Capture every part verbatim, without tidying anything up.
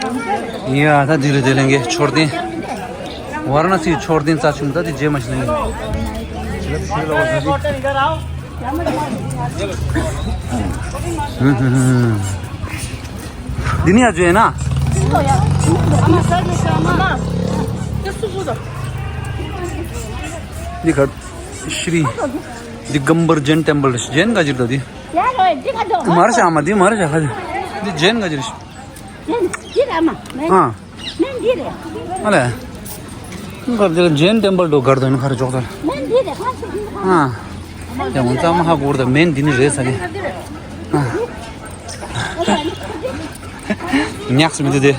ཡ་ད་འདི་རེད་དེ་ལེན་གི་མཆོད་རྟེན། ཝཱ་ར་ཎ་སིའི་མཆོད་རྟེན་རྩ་ཆེན་པོ་ད་འདི་རྗེས་མ་ཞིག་ལེན་གི། འདི་ནི་ཡ་བརྗོད་ན། འདི་ག་ཤྲི་དི་གམ་བར་ཇེན་ཊེམ་པལ་རེད། ཇེན་ག་ཅིག་རེད་འདི། མར་ཤ་མ་འདི་མར་ཤ་ཁ་ཅིག་འདི་ཇེན་ག་ཅིག་རེད། ཨ། ཨ་ལས། ཁར་དེ་ཇེན་ཊེམ་པལ་དུ་གར་དུ་ཡིན་ཁར་འཇོག་ཚར། ཨ། དེ་ངོ་ཚང་མ་ཧ་གོ་ར་མེན་འདི་ནི་རེད་ས་ནི། ཨ། ཉགས་སུ་མི་འདུག་དེ།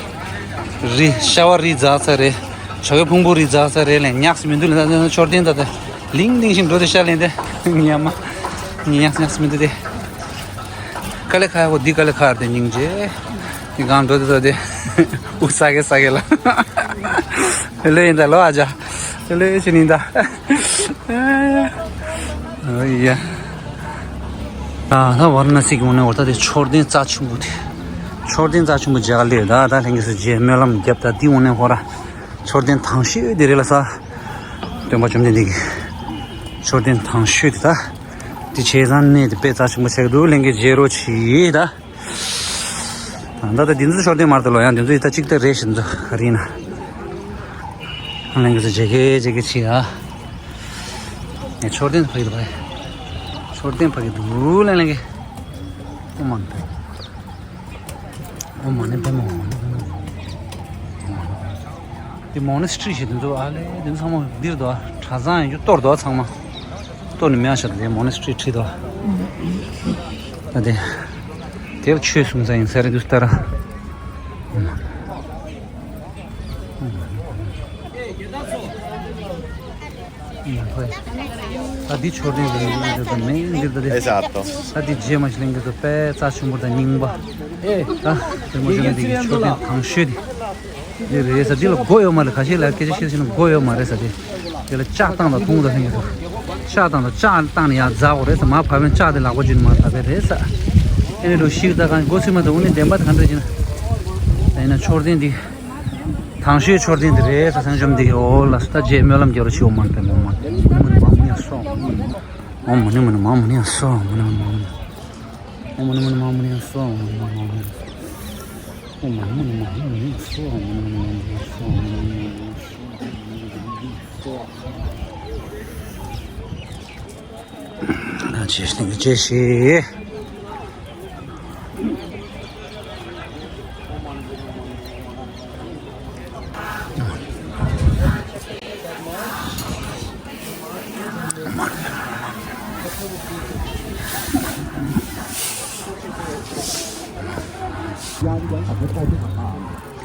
རི་ཤ་བ་རི་རྫ་ས་རེད། ཆོ་གའི་ཕུང་པོ་རི་རྫ་ས་རེད་ལས་ཉགས་སུ་མི་འདུག་ལས་ད་མཆོད་རྟེན་ད་ད་ལིང་ལིང་ཞིག་འགྲོ་དེ་ཤ་ལེན་དེ་ཉགས་མ། ཉགས་ཉགས་སུ་མི་འདུག་དེ། དཀའ་ལས་ཁག་ཡག་པོ་འདི་དཀའ་ལས་ཁག་རེད་དེ་སྙིང་རྗེ། འདི་གང་འགྲོ་དེ་ད་དེ། ཨུ་ས་གེ་ས་གེ་ལ། ལོས་ཡིན་ད་ལོ་ཨ་ཅག་ལོས་ཕྱི་ནི་ད། ཨོ་ཡ། ད་ད་ཝཱ་ར་ཎ་སི་གི་འོ་ནས་འོ་ད་དེ་མཆོད་རྟེན་རྩ་ཆེན་པོ་དེ། མཆོད་རྟེན་རྩ་ཆེན་པོ་མཇལ་ལེ་ད་ད་ལྷན་རྒྱས་ཚོ་རྗེས་སྨོན་ལམ་བརྒྱབ་ད་འདི་འོ་ནས་ཧོ་ར། མཆོད་རྟེན་དང་ཤོས་དེ་རེད་ལ་ས། སྟོན་པ་བཅོམ་ལྡན་འདས་ཀྱི་མཆོད་རྟེན་དང་ཤོས་དེ་ད། དེ་བྱས་ཙང་གནས་དེ་དཔེ་རྩ་ཆེན་པོ་ཆགས་འདུག་ལྷན་རྒྱས་མཇལ་རོགས་གྱིས་ད། ད་ལྟ་འདི་ཚོ་མཆོད་རྟེན་མ་རེད་ལོ་ཡང་འདི་ཚོ་ཡི་ད་གཅིག་ལྟ་རེད་ཞིག་འདུག་ག་རེ་ཡིན་ན། ལྷན་རྒྱས་ཚོ་མཇལ་གི་མཇལ་གི་བྱེད་ཨ། ངས་མཆོད་རྟེན་ཕ་གི་འདུག་བ། མཆོད་རྟེན་ཕ་གི་འདུག་ལན་ལན་གི། ཨོ་མ་ནི་ཨོ་མ་ནི་པདྨ། འོ་མ་ནི་པདྨ། འདི་མོ་ནེ་སི་ཊི་རི་ཞིག་འདི་ཚོ་ཨ་ལེ་འདི་ཚང་མ་འདིར་འདུག་ཨ། གྲྭ་ཚང་ཡིན་རྒྱུ་གཏོར་འདུག་ཨ་ཚང་མ། གཏོར་ནི་མེད་ཤག་དེ་མོ་ནེ་སི་ཊི་རི་ཁྲིད་དོ། ད་དེ། དེར་ཆོས་གསུང་ས་ཡིན་ས་རེད་འདུག་ལྟར། ད་འདི་མཆོད་རྟེན་རེད་འདུག་ད་མེད་འདིར་ད་དེ། ཨེ་ས་ཨ་ཏོ། ད་འདི་རྗེས་མ་ཞིག་ལེན་གི་འདུག་དཔེ་རྩ་ཆེན་པོ་དང་རྙིང་པ། ཨེ། ད་དེ་མོ་ཞིག་ལེན་འདི་གི་མཆོད་རྟེན་དང་ཤོས་དེ། འདི་རེད་ས་འདི་ལ་སྒོ་ཡོད་མ་རེད། ཁ་ཤས་ལ་སྐད་ཆ་བཤད་ཟིན་ན་སྒོ་ཡོད་མ་རེད་ས་དེ། དེ་ལ་ལྕགས་བཏང་དང་འཐུང་དང་ལྷན་གྱི་ལྕགས་བཏང་དང་ལྕགས་བཏང་ནས་ཡར་འཛག་དགོས་རེད་ས། མར་བབས་ན་ལྕགས་དེ་ལག་པ་འཇུས་ནས་མར་བབས་པ་རེད་ས། ཨེ་ནས་འགྲོ་ཤིག་ད་གང་སྒོ་ཚུད་མ་ཐུབ་འོ་ནི་བདེན་པ་གང་འདྲ་ཅིག་ན། ད་ཡིན་ན་མཆོད་རྟེན་འདི། དང་ཤོས་མཆོད་རྟེན་འདི་རེད་ས། སེང་ཆུང་འདི་ཡོད་ལ་ས་ད་རྗེས་སྨོན་ལམ་རྒྱབ་རོགས་བྱེད། འོ་མ་ནི་མ་ནི་མ་ནི་ཡ་སོ། འོ་མ་ནི་མ་ནི་མ་ནི་ཡ་སོ། འོ་མ་ནི་མ་ནི་མ་ནི་ཡ་སོ། འོ་མ་ནི་མ་ནི་མ་ནི་མ་ནི་ཡ་སོ། འོ་མ་ནི་མ་ནི་མ་ནི་ཡ་སོ། འོ་མ་ནི་མ་ནི་མ་ནི་ཡ་སོ། འོ་མ་ནི་མ་ནི་མ་ནི་ཡ་སོ། འོ་མ་ནི་མ་ནི་མ་ནི་ཡ་སོ། ད་ཅེས་ནི་ཅེས་ཤེས།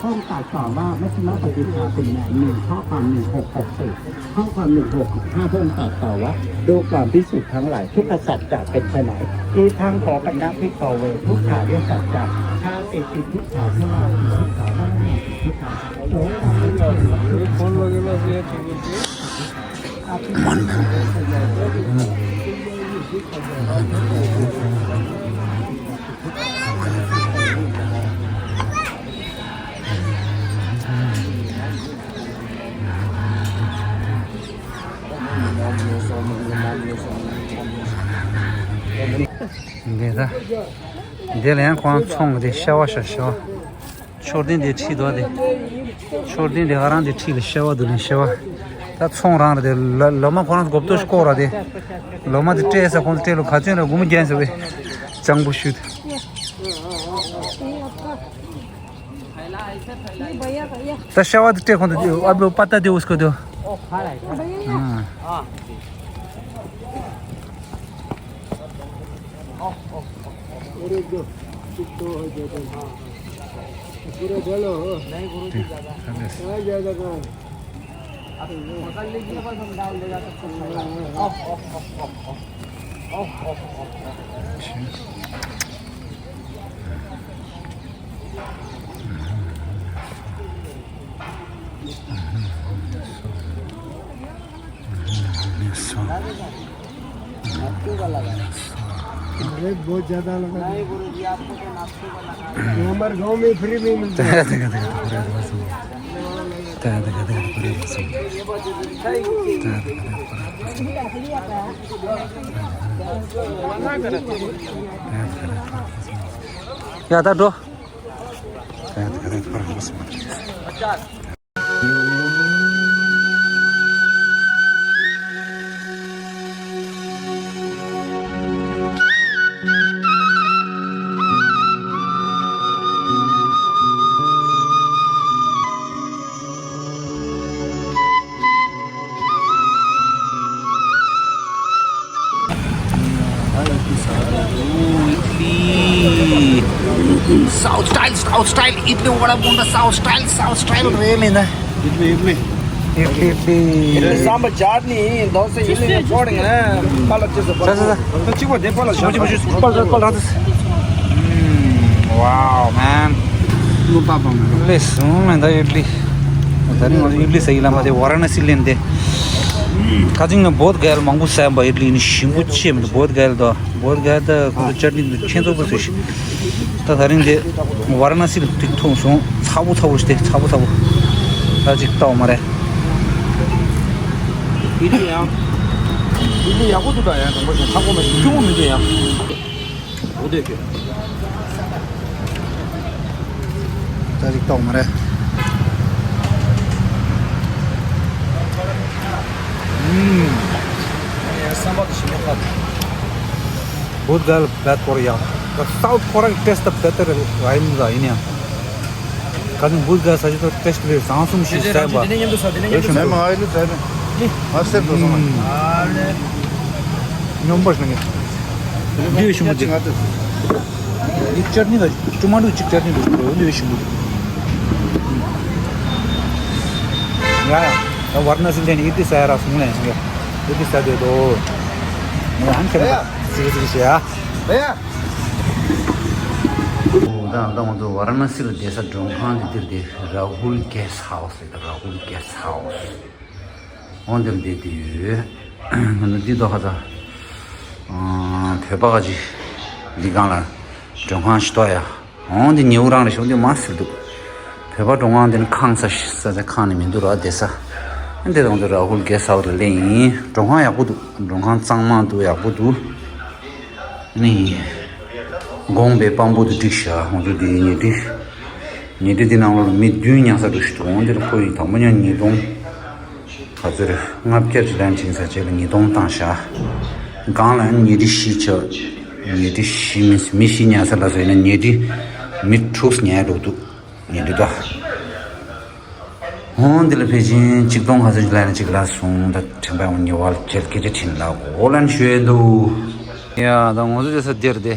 Contact ต่อว่ามัชฌิมปฏิปทาเป็นแนวหนึ่งข้อความหนึ่งหกหกสี่ข้อความหนึ่งหกห้า พระองค์ตรัสต่อว่า ดูก่อนภิกษุทั้งหลาย ทุกขสัจจะเป็นไฉน อีกทั้งขอกันนะภิกขเว ทุกขาริยสัจจะ ชาติปิทุกขา ชราปิทุกขา มรณะปิทุกขา โสกาปิทุกขา འདི་ད། འདི་ལ་ཡང་ཁོང་ཚོང་གི་ཤ་བ་ཤ་ཤ་བ། མཆོད་རྟེན་དེ་ཁྲིད་དོ་དེ། མཆོད་རྟེན་དེ་ཧ་རང་དེ་ཁྲིད་ལ་ཤ་བ་འདུག་ལ་ཤ་བ། ད་ཚོང་རང་རེད་དེ་ལ་ལོ་མ་ཁོ་རང་གོ་བསྡུར་ཤོག་ར་དེ། ལོ་མ་དེ་སྤྲད་ས་ཁོང་ཚོ་སྤྲད་ལོ་ག་ཚོད་ར་སྒོར་མོ་རྒྱན་ཟེར་བས། སྤྱང་པོ་ཤུད། ད་ཤ་བ་དེ་སྤྲད་ཁོང་ཚོ་ཨ་བོ་པ་ཏ་དེ་འུ་སྐོ་དེ། रेट बहुत ज्यादा लगा। नहीं गुरु जी, आपको तो नाश्ते का लगा। ये हमारे गांव में फ्री में मिलता है। देखा, देखा, देखा, पूरे रसम। देखा, देखा, देखा, पूरे रसम। देखा, देखा, देखा, पूरे रसम। देखा, देखा, देखा, पूरे रसम। या, दा, दो। देखा, देखा, देखा, पूरे रसम। South style, South style, idli vada bonda, South style, South style rail है ना। इडली, इडली। इडली, इडली। इडली सांभर चटनी, दोसा, इडली में छोड़ेंगे ना। पालक जैसे सर, सर, सर। तो चिको दे पालक। चिको, चिको, चिको। पालक, पालक। हम्म, wow, man। नु पापा, man। ले सुन, मैं तो इडली। उधर ही मुझे इडली सही लगा, वाराणसी लेने दे। काजिंग ने बहुत गैल मांगू सैम बा इडली ने शिंगू छे में बहुत गैल दो। बहुत गैल दा, को चटनी छे तो बस। ད་ད་རིང་འདི་ཝ་ར་ཎ་སི་ལ་ཏིག་ཐུག་སོང་། ཚ་པོ་ཚ་པོ་ཞིག་སྟེ། ཚ་པོ་ཚ་པོ། ད་ཅིག་ལྟ་བ་མ་རེད། ཡིན་དུས་ཡང་། ཡིན་དུས་ཡག་པོ་འདུག་ད་ཡང་དང་པོ་ཞིག་ཚ་པོ་མ་ཞིག་སྐྱུར་མོ་མི་འདུག་ཡང་། འོ་དེ་ཁྱོད། ད་ཅིག་ལྟ་བ་མ་རེད། ཨུམ། ཡང་བསམ་པ་དེ་ཞིག་མེད་པ། Both girl bad Korea. The South Korea taste the better rhymes, uh, in here. Cousin, both girl such a taste very awesome, she's saying, but. ནས་མ་ཨ་ལུ་ཟ་ནས། ཨ་སེར་དོ་སོང་། ཉོམ་པོ་ཞིག་ནས། འདི་ཞིམ་པོ་འདི། འདི་ཅར་ནི་ལ་ཊོ་མ་ཊོ་གཅིག་ཅར་ནི་འདུག་འདི་ཞིམ་པོ་འདུག་ཡ་ཡ། ད་ཝ་ར་ཎ་སི་ལ་ནི་ཨི་ཏི་ཟ་ཡ་རག་སོང་ལས་ཡ། ཨི་ཏི་ཟ་དེ་དོ། ང་ཧང་ཁེ་ལ་ཟིག་ཟིག་བྱེད་ཡ། ད་ད་ང་ཚོ་ཝ་ར་ཎ་སི་ལ་བསྡད་ས་མགྲོན་ཁང་འདི་འདིར་བསྡད། ར་ཧུལ་གེ་སི་ཧའུ་སི་ལ། ར་ཧུལ་གེ་སི་ཧའུ་སི། འོ་འདིར་བསྡད་དེ་ཡོད། ང་ཚོ་འདི་དོ་ཁ་ཚ། བོད་པ་ག་ཅི། འདི་སྒང་ལ་མགྲོན་ཁང་ཞིག་འདུག་ཡ། འོ་འདི་ཉེའུ་རང་རེད་ཤག་འདི་མ་ཟེར་འདུག་བོད་པ་མགྲོན་ཁང་འདི་ནི་ཁང་ས་ཞིག་ས་ཆ་ཁང་ནི་མི་འདུག་ར་བསྡད་ས། འདི་དང་འདི་ར་ཧུལ་གེ་སི་ཧའུ་སི་ལ་སླེབས་ཡིན། མགྲོན་ཁང་ཡག་པོ་འདུག་མགྲོན་ཁང་གཙང་མ་འདུག་ཡག་པོ་འདུག་ནི། དགོང་པའི་པང་པོ་དེ་བསྒྲིགས་ཤག་ང་ཚོ་འདི་ཉལ་ཁྲི། ཉལ་ཁྲི་འདི་ནང་ལོགས་ལ་མི་བདུན་ཉལ་ས་འདྲ་ཞིག་འདུག་འོ་འདི་ལ་ཁོ་ཡིས་དང་པོ་ཉལ་ཉིས་སྟོང་། ག་ཚོད་རེད། ལྔ་བརྒྱ་ཅིག་ལན་བྱིན་ས་བྱས་པ་ཉིས་སྟོང་བཏང་ཤག་སྒང་ལ་ཉལ་ཁྲི་བཞི་ཆགས། ཉལ་ཁྲི་བཞི་མི་མི་བཞི་ཉལ་ས་ལ་སོ་ཡིན་ན་ཉལ་ཁྲི་མི་དྲུག་ཉལ་འགྲོ་འདུག་ཉལ་ཁྲི་ད། འོ་འདི་ལ་ཕལ་ཆེར་ཆིག་སྟོང་ག་ཚོད་ཅིག་ལན་ཅིག་ལ་སོང་། ད་དྲན་པ་ཡོང་ཉེ་བ་ལ་ཁྱེད་སྐད་ཆ་དྲིན་ལ་འོ་ལན་ཞུ་ཡས་འདུག་ཡ་ད་ང་ཚོ་དེ་ས་འདིར་དེ།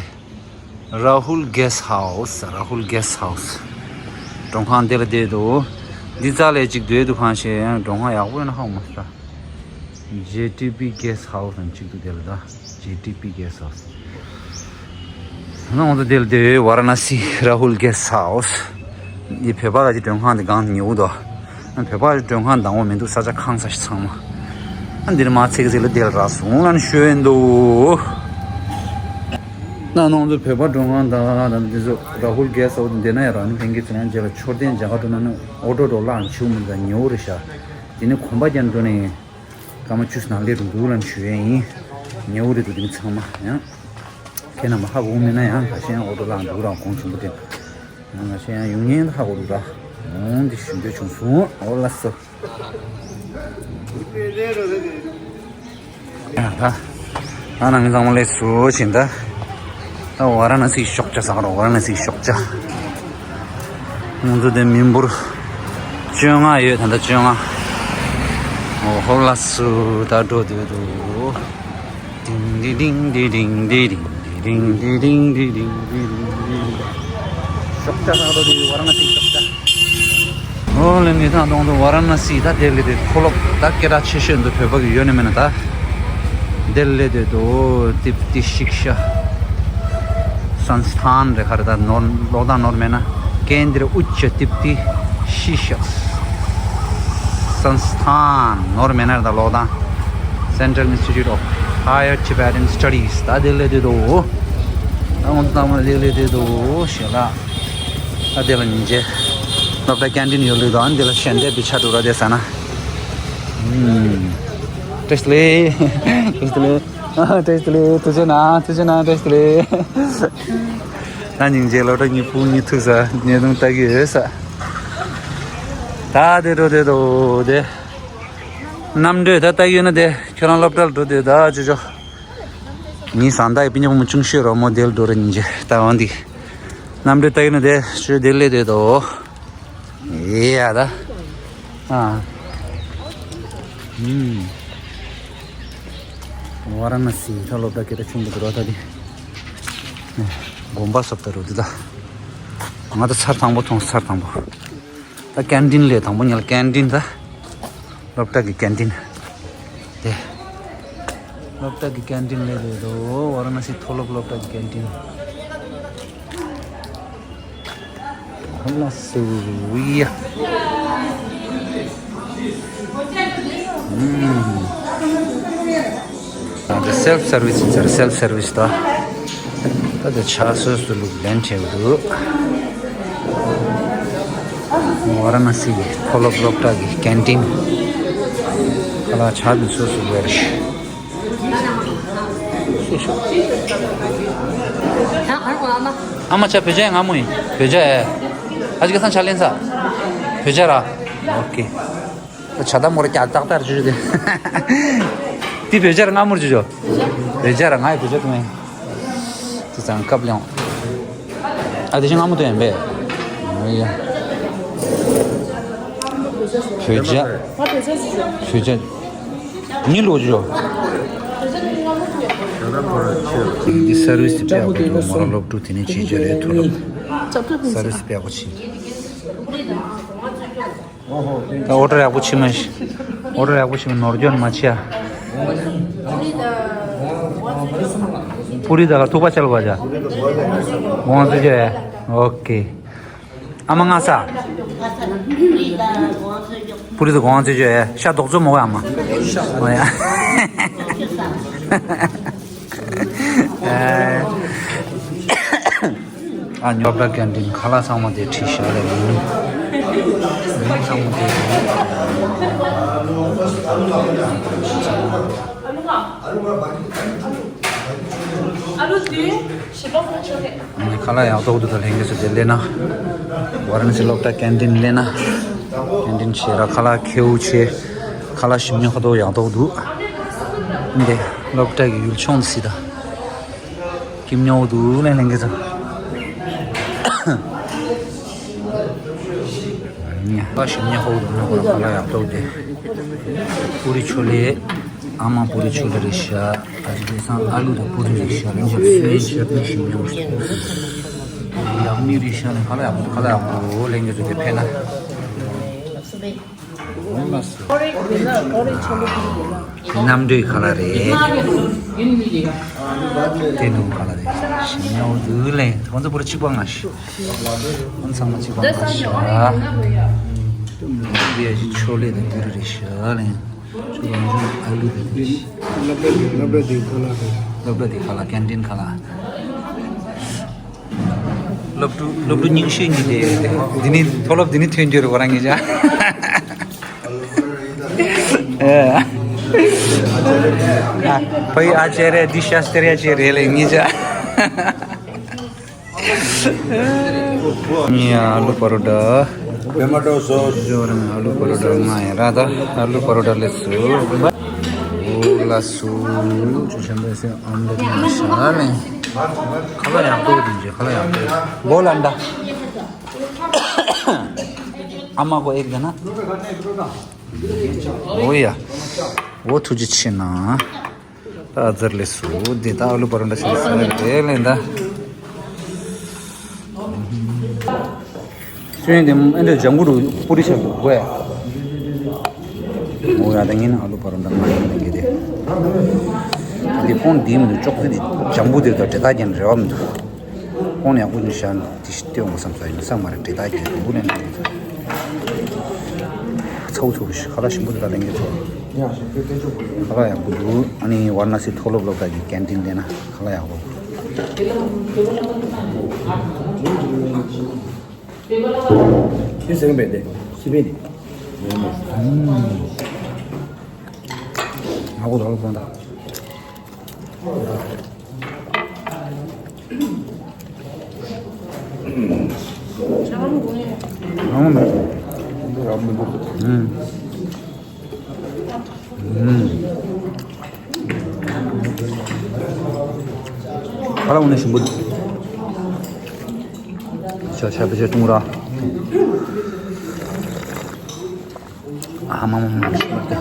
ར་ཧུལ་གེ་སི་ཧའུ་སི། ར་ཧུལ་གེ་སི་ཧའུ་སི། མགྲོན་ཁང་དེ་ལ་བསྡད་འདུག་འདི་རྩ་ལས་ཅིག་སྡོད་འདུག་གང་ཤེས། ཡང་མགྲོན་ཁང་ཡག་པོ་ཡོད་ན་ཧ་གོ་མ་སོང་། ཇེ་ཊི་པི་གེ་སི་ཧའུ་སི་དང་གཅིག་ཏུ་དེ་ལ་ད། ཇེ་ཊི་པི་གེ་སི་ཧའུ་སི། ད་ང་ཚོ་དེ་ལ་བསྡད་ཡོད། ཝ་ར་ཎ་སི་ར་ཧུལ་གེ་སི་ཧའུ་སི། འདི་བོད་པ་ར་ཅིག་མགྲོན་ཁང་འདི་སྒང་ཉེ་བོ་འདུག་བོད་པ་ར་མགྲོན་ཁང་དང་པོ་མི་འདུག་ས་ཆ་ཁང་ས་ཞིག་ཚང་མ། ཨ་འདིར་མ་ཚིག་ཚིག་ལ་དེ་ལ་རག་སོང་ལན་ཞུ་ཡས་འདུག་ད་ནང་དུ་བོད་པ་མགྲོན་ཁང་དང་དང་འདི་ཚོ་ར་ཧུལ་གེ་སི་ཧའུ་སི་འདི་ན་ཡང་རང་ནི་ཕན་གི་ཚེ་ཡང་རྗེས་ལ་མཆོད་རྟེན་མཇལ་ཁ་འགྲོ་ན་ནི་ཨོ་ཊོ་འགྲོ་ལག་མཆོད་མི་འདྲ་ཉེ་བོ་རེད་ཤག་དེ་ནི་གོམ་པ་རྒྱབ་འགྲོ་ནི་སྐར་མ་བཅུ་ནང་སླེབས་འགྲོ་འདུག་ལན་ཞུ་ཡས་ཡིན། ཉེ་བོ་རེད་འདུག་དེ་ནི་ཚང་མ་ཡང་ཁྱེད་རྣམ་པ་ཧ་གོ་མེད་ན་ཡང་ཁ་ཤས་ཡང་ཨོ་ཊོ་ལག་འདུག་རང་གོང་ཆེན་པོ་དེ་ཡང་ཁ་ཤས་ཡང་ཡོང་ཉེན་ཧ་གོ་འདུག་ད། འོང་འདི་ཞུ་འདོད་བྱུང་སོང་། ཨོ་ལ་སོ། ད་ད་ནང་གི་ཚང་མ་ལས་སུ་ཕྱིན་ད། ད་ཝ་ར་ཎ་སིའི་ཤོག་བྱ་ཟ་ག་རོགས། ཝ་ར་ཎ་སིའི་ཤོག་བྱ། ང་ཚོ་དེ་མི་འབོར་བཅོ་ལྔ་ཡོད། ད་ལྟ་བཅོ་ལྔ། ཨོ་ཧོ་ལ་སུ་ད་འགྲོ་འདོད་འདུག་ཏིང་ཏི་ཏིང་ཏི་ཏིང་ཏི་ཏིང་ཏི་ཏིང་ཏི་ཏིང་ཏི་ཏིང་། ཤོག་བྱ་ཟ་ག་རོགས། དེ་ཝ་ར་ཎ་སིའི་ཤོག་བྱ། ཨོ་ལེ་ནི་ད་དོང་དུ་ཝ་ར་ཎ་སི་ད་དེ་ལི་དེ་མཐོ་སློབ་ད་སྐད་གྲགས་ཆེ་ཤོས་འདུག་བོད་པ་གི་ཡོད་ནི་མེད་ན་ད། དེ་ལི་དེ་དོ་ཏིབ་ཏི་ཤིག་ཤ་སན་སི་ཐཱན་རེད་ཁ་རེད། ད་ནོར་ལོག་ད་ནོར་མེད་ན་ཀེན་དྲི་ཨུ་ཅ་ཏིབ་ཏི་ཤི་ཤ་སན་སི་ཐཱན་ནོར་མེད་ན་རེད། ད་ལོག་ད་Central Institute of Higher Tibetan Studies ད་དེ་ལི་དེ་དོ། ང་ཚོ་ཚང་མ་ལེགས་ལེགས་བསྡད་འདུག་ཞེས་ལ། ཨ་དེ་ལ་ཉིན་བྱེད། སློབ་གྲྭ་ཀན་ཊིན་ཡོད་ལུགས་དང་འདི་ལ་ཞལ་འདེབས་པའི་ཆ་འགྲོ་ར་དེ་ཟ་ན། ཨུམ། བཀྲ་ཤིས་བདེ་ལེགས། བཀྲ་ཤིས་བདེ་ལེགས། བཀྲ་ཤིས་བདེ་ལེགས། ཐུགས་རྗེ་གནང་། ཐུགས་རྗེ་གནང་། བཀྲ་ཤིས་བདེ་ལེགས། ད་ཉིན་བྱེད་སློབ་གྲྭ་གཉིས་པུ་གཉིས་ཐུག་ས་ཉེ་དུང་ལྟ་གི་ཡོད་ས། ད་དེ་འགྲོ་དེ་འགྲོ་དེ། གནམ་གྲུ་ད་ལྟ་ཡོད་ན་དེ་ཁྱོད་རང་སློབ་གྲྭ་ལ་འགྲོ་དེ་ད་ཅོ་ཅོ། ངའི་བཟའ་ཟླ་ཡི་སྤུན་ཀྱག་བུ་མོ་ཆུང་ཤོས་རོགས་མོ་དེ་ལ་འགྲོ་ར་ཉིན་བྱེད་ད་འོང་དེ། གནམ་གྲུ་ལྟ་ཡོད་ན་དེ་ཤོད་དེ་ལས་དེ་དོ། ཨེ་ཡ་ད། ཨ། ཨུམ། ཝ་ར་ཎ་སི་ད་སློབ་གྲྭ་སྐད་གྲགས་ཆེན་པོ་འདུག་ར་ད་དེ། དགོན་པ་སོབ་ད་རུ་དེ་ད། ང་ད་ཚར་དང་པོ་མཐོང་ཚར་དང་པོ། ད་ཀན་ཊིན་ལས་དང་པོ་ཉལ་ཀན་ཊིན་ད། སློབ་གྲྭ་གི་ཀན་ཊིན། དེ། སློབ་གྲྭ་གི་ཀན་ཊིན་ལས་དེ་དོ་ཝ་ར་ཎ་སི་མཐོ་སློབ་སློབ་གྲྭ་གི་ཀན་ཊིན། ཧ་ལ་སུ་ཡ། ཨུམ། ད་ལྟ་སེལ་ཕི་སར་བི་སི་ཡིན་ཟེར་སེལ་ཕི་སར་བི་སི་ད། ད་ལྟ་ཆ་སོ་སོ་ལུགས་ལེན་བྱེད་འདུག་ཝ་ར་ཎ་སི་གི་མཐོ་སློབ་སློབ་གྲྭ་གི་ཀན་ཊིན། ཁ་ལག་ཆ་དེ་སོ་སོ་བེར། ཨ་མ་ཆ་བོད་ཇ་ཡ་ང་མོ་ཡིན་བོད་ཇ་ཡ། ཨ་ཅི་ག་སང་ཆ་ལེན་ས། བོད་ཇ་ར། ཨོ་ཀེ། ཆ་ད་མོ་ར་ཀྱག་ཏག་ཏག་ཅུ་ཅུ་དེ། དེ་བོད་ཇ་ར་ང་མོར་ཅུ་ཅུ། བོད་ཇ་ར་ང་ཡི་བོད་ཇ་དུ་མེ། དེ་ཙང་ཀབ་ལེང་། ཨ་དེ་ཅི་ང་མོ་དུ་ཡན་པས། ཨ་ཡ། བོད་ཇ། བོད་ཇ། ཉི་ལོ་ཅུ་ཅུ། འདི་སར་བི་སི་དཔེ་ཡག་པོ་འདུག་མོ་རང་སློབ་ཕྲུག་དེ་ནས་བྱེད་ཅོ་རེད་ཐུ་ལབ། སར་བི་སི་དཔེ་ཡག་པོ་བྱེད། ད་ཨོ་ཏོ་ཡག་པོ་ཕྱིན་མ་ཤི། ཨོ་ཏོ་ཡག་པོ་ཕྱིན་མ་ནོར་སྐྱོན་མ་ཆེ་ཨ། པུ་རི་ད་ག་ཐུག་པ་ཆལ་བ་ཇ། གོང་ཚོད་ཇ་ཡ། ཨོ་ཀེ། ཨ་མ་ང་ས། པུ་རི་ད་གོང་ཚོད་ཇ་ཡ། ཤ་རྡོག་ཚོད་མོ་ཨ་མ། ཨོ་ཡ། ཨ་ཉོབ་ར་ཀན་ཊིན་ཁ་ལག་ཚང་མ་དེ་ཁྲིད་ཤག་ལ་ཡིན། ཚང་མ་དེ་ཨ་ནི་ཁ་ལག་ཡག་ཐོག་ཏུ་ད་ལྷན་རྒྱས་ཚོ་དེ་ལས་ན། ཝ་ར་ཎ་སི་སློབ་གྲྭ་ཀན་ཊིན་ལས་ན། ཀན་ཊིན་ཆེ་ར་ཁ་ལག་ཁེའུ་ཆེ། ཁ་ལག་ཞིམ་ཉོ་ཁ་ཐོག་ཡག་ཐོག་འདུག་འདི་སློབ་གྲྭ་གི་ཡུལ་ལྗོངས་སི་ད། ཀིམ་ཉོ་དུ་ལེན་ལེན་གི་ཚོ། ཉ་པ་ཞིམ་ཉ་ཧོ་དུ་ཉོ་གོ་ལ་ཡག་ཏོ་དེ། པུ་རི་ཆོ་ལེ། ཨ་མ་པུ་རི་ཆོ་ལེ་རེད་ཤག་ཨ་ཅི་དེ་སང་ཨ་ལུ་དང་པུ་རི་རེད་ཤག་ལེན་ཆ་སུན་ཆ་ཏུ་ཞིམ་ཉ་ཧོ་ཞིག་ཡག་མི་རེད་ཤག་ལེན་ག་ལ་ཡག་པོ་ག་ལ་ཡག་པོ་ལེན་གི་ཚོ་དེ་ཕེ་ན། གནམ་གྲུའི་ཁ་ལག་རེད། དེ་ནུ་ཁ་ལག་རེད། ཞིམ་ཉོ་དུ་ལེན་ཁོང་ཚོ་པུ་རི་གཅིག་པ་ང་ཤི། ཁོང་ཚང་མ་གཅིག་པ་ང་ཤི། འདི་ཡ་ཞིག་ཆོ་ལེ་དང་དུ་རུ་རེད་ཤག་ལེན། ཆོ་ལེ་ཨ་ལུ་དང་དུ་རུ། སློབ་གྲྭ་དེ་ཁ་ལག་རེད། སློབ་གྲྭ་དེ་ཁ་ལག་ཀན་ཊིན་ཁ་ལག་སློབ་ཕྲུག་སློབ་ཕྲུག་རྙིང་ཤོས་གཉིས་དེ་འདི་ནི་མཐོ་སློབ་འདི་ནི་ཐོན་རྒྱུ་རེད་བ་རང་ཉིད་ཅག་ཨ་ཕའི་ཨ་ཅེ་རེད་འདི་ཤ་སྟེར་ཡ་ཅེ་རེད་ལེ་ཉིད་ཅག་ཉི་ཨ་ལུ་པ་རོ་ཏ། ཊོ་མ་ཊོ་སོ་སི། ཇོ་རང་ཨ་ལུ་པ་རོ་ཏ་ང་ཡ་ར་ད་ཨ་ལུ་པ་རོ་ཏ་ལེ་སུ། ཨོ་ལ་སུ། ཆུ་ཆེན་པོ་སེ་ཨོམ་ལེ་ཏི་ཤ་ལེ། ཁ་ལག་ཡག་པོ་འདུག་ཁ་ལག་ཡག་པོ། གོ་ལ་འདྲ། ཨ་མ་གོ་ཨེག་ད་ན། ཨོ་ཡ། ཨོ་ཐུགས་རྗེ་ཆེ་ན། ད་ཨ་ཙར་ལེ་སུ་འདི་ད་ཨ་ལུ་པ་རོ་ཏ་ཆེ་ས་རེ་ལེ་ད། ཁྱོད་འདི་ཨེ་འདྲ་ལྗང་གུ་རུ་པུ་རི་ཆགས་འདུག་གོ་ཡ། ཨོ་ཡ་ད་ངས་ན་ཨ་ལུ་པ་རོ་ཏ་མ་ཡིན་ན་གི་དེ། འདི་ཕོན་འདི་མི་འདུག་ཅོག་ཙེ་འདི་ལྗང་བུ་འདི་དང་འབྲེལ་ཐག་རྒྱན་རེ་བ་མི་འདུག་ཕོན་ཡག་པོ་ཉོ་ཤག་འདི་ཞིག་སྟོན་དགོས་བསམ་ས་ཡིན་ས་མ་རེད་འབྲེལ་ཐག་རྒྱན་འདུག་ལེན་འདུག་ཚའུ་ཚུགས་ཤིག་ཁ་ལག་ཞིམ་པོ་འདུག་ད་ལེན་གི་ཚོ། ཁ་ལག་ཡག་པོ་འདུག་ཨ་ནི་ཝཱ་ར་ཎ་སི་མཐོ་སློབ་སློབ་གྲྭ་གི་ཀན་ཊིན་ལེན་ན་ཁ་ལག་ཡག་པོ། ཁྱེད་ཟེར་མེད་དེ་སི་པན་ནི། ང་གོ་ལ་ལ་གོང་ད། ཨང་མེད། ཨང་མེད། ཨང་། ཨ་ལ་འོ་ནས་ཞིམ་པོ། ཤ་ཤ་པེ་ཤ་ཏུང་ར། ཨ་མ་མ་མ་ཞིམ་པོ་དེ།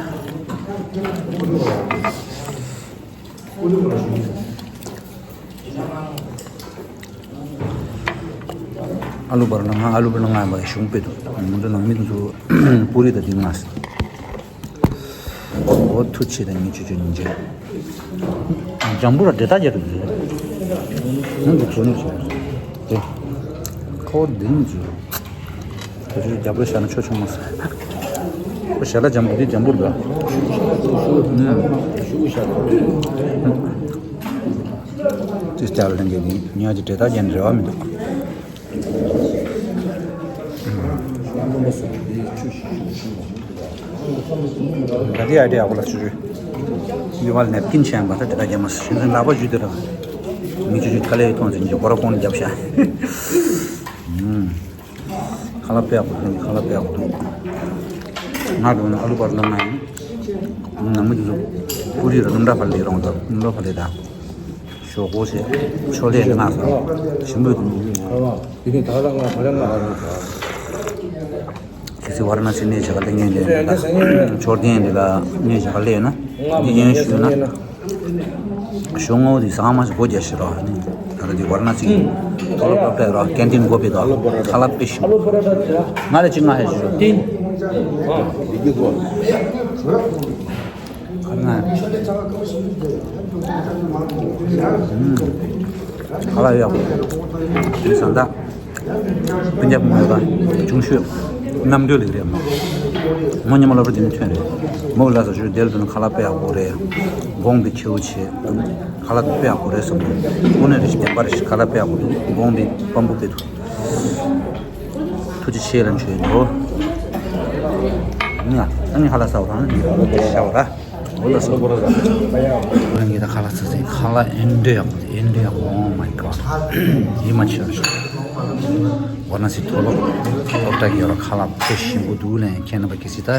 ཨ་ལུ་བར་ན་ང་ཨ་ལུ་བར་ན་ང་བ་ཞུང་པེ་དུ་ང་ཚོ་ནང་མི་དུ་པུ་རི་དང་དིང་ལ། འོ་ཐུ་ཆེ་དང་ཉི་ཆུ་ཆུ་ཉི་ཆེ། ཇམ་བུ་ར་འདྲེ་ད་རྒྱ་དུ་ཟེར། ང་འདི་ཚོ་ནི་ཟེར། དེ། ཁོ་འདི་ནི་ཟེར། ཁོ་ཚོས་རྒྱབ་ལ་བཞག་ན་ཆོ་ཆུང་མ་ཟེར། ཁོ་ཞལ་ལ་ཇམ་བུ་འདི་ཇམ་བུ་ར། ཏིས་ཅར་ལེན་གྱི་ཉ་གི་འདྲེ་ད་རྒྱ་ནི་རེ་བ་མི་འདུག་ད་དེ་ཨ་དེ་ཨ་གོ་ལ་ཆུ་ཆུ། ཡུ་བ་ནེབ་ཀིན་ཆེན་པ་ད་དེ་ད་རྒྱ་མ་ཤིན་ཙང་ལག་པ་ཞུ་དེ་ར། མི་ཆུ་ཆུ་ཐ་ལེ་ཐོང་ཟིན་གྱི་སྐོར་ཁོང་རྒྱབ་ཤ། ཁ་ལག་པེ་ཨ་གོ་ཁ་ལག་པེ་ཨ་གོ་འདུག་ང་འགྲོ་ན་ཨ་ལུ་པར་ལ་ང་ཡིན། ནང་མི་དེ་ཚོ་པུ་རི་ར་སྣུམ་འདྲ་ཕར་ལས་རོང་ད་སྣུམ་འདྲ་ཕར་ལས་ད། ཞོག་ཁོག་ཟེར། ཆོ་ལེ་ནི་ང་ཟེར། ཞིམ་པོ་འདུག་དེ་ནི་ད་ལ་ང་ད་ལ་ང་ཨ་རུ་ད། གལ་སྲིད་ཝཱ་ར་ཎ་སི་གནས་བྱ་ག་ལེ་ངན་ལེ་ན། མཆོད་རྟེན་འདི་ལ་གནས་བྱ་ག་ལེ་ན། འདི་ཡན་ཞུ་ན། ཞོག་ངོ་དེ་ཟང་མ་ཞིག་སྒོ་རྒྱག་ཤི་རོགས། ད་ལྟ་འདི་ཝཱ་ར་ཎ་སི་གི་མཐོ་སློབ་སློབ་གྲྭ་རོགས་ཀན་ཊིན་སྒོ་ཕྱེ་དོ། ཁ་ལག་དཔེ་ཞིམ་པོ། ང་ལ་ཅི་ང་ཧེ་ཞུ་རོགས། ཁ་ལག་ཡག་པོ། དེ་བཟའ་ཟླ་སྤུན་ཀྱག་མོ་ཡོད་པ་ཅུང་ཤོས་རྣམ་གྲོལ་ལེགས་རེད་མོ། མོ་ཉི་མ་སློབ་གྲྭ་དེ་ནས་ཐོན་རེད། མོ་གི་ལ་ས་ཞུ་དེ་ལ་དུ་ན་ཁ་ལག་དཔེ་ཡག་པོ་རེད། དགོང་དེ་ཁྱེའུ་ཆེ་ཁ་ལག་དཔེ་ཡག་པོ་རེད་བསམ་གི། དངོས་གནས་རེ་ཞིག་བདེན་པ་རེ་ཞིག་ཁ་ལག་དཔེ་ཡག་པོ་འདུག་དགོང་དེ་སྤམ་པོ་དཔེ་འདུག་ཐུགས་རྗེ་ཆེ་ལ་མཆོད་ཡིན་འགྲོ། ང་ཨ་ནི་ཧ་ལ་ས་བ་རང་ནི་ཤ་བ་ར། འོ་ལ་སོ། ང་གི་ད་ཁ་ལག་ཚ་ཚ་ཁ་ལག་ཨེ་འདྲ་ཡག་པོ་ཨེ་འདྲ་ཡག་པོ། Oh my god. ཡིད་མ་ཆེས་ཤོག་ཝཱ་ར་ཎ་སི་མཐོ་སློབ་སློབ་གྲྭ་གི་ཡོད་ར་ཁ་ལག་དཔེ་ཞིམ་པོ་འདུག་ལན་ཁྱེད་རྣམ་པ་གལ་སྲིད་ད་